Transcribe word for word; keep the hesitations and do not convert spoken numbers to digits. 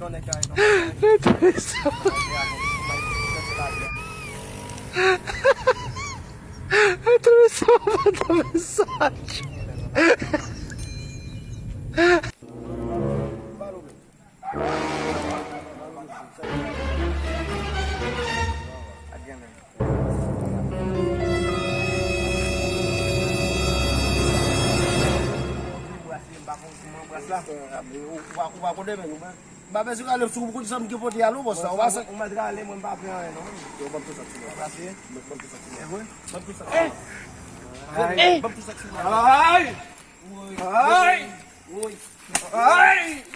Enteresa. Enteresa, enteresa. M pa bezwen rale sou kou pou kote sa m gen pote a non, bòs la. Ou pa sa. Ou mèt rale, mwen m pa pran anyen non. Yo, ban m tou sa ti mwen. Pase. Ban m tou sa ti mwen. E vre? Ban m tou sa ti mwen. Ay! Ban m tou sa ti mwen. Ay! Ay! Woy. Ay!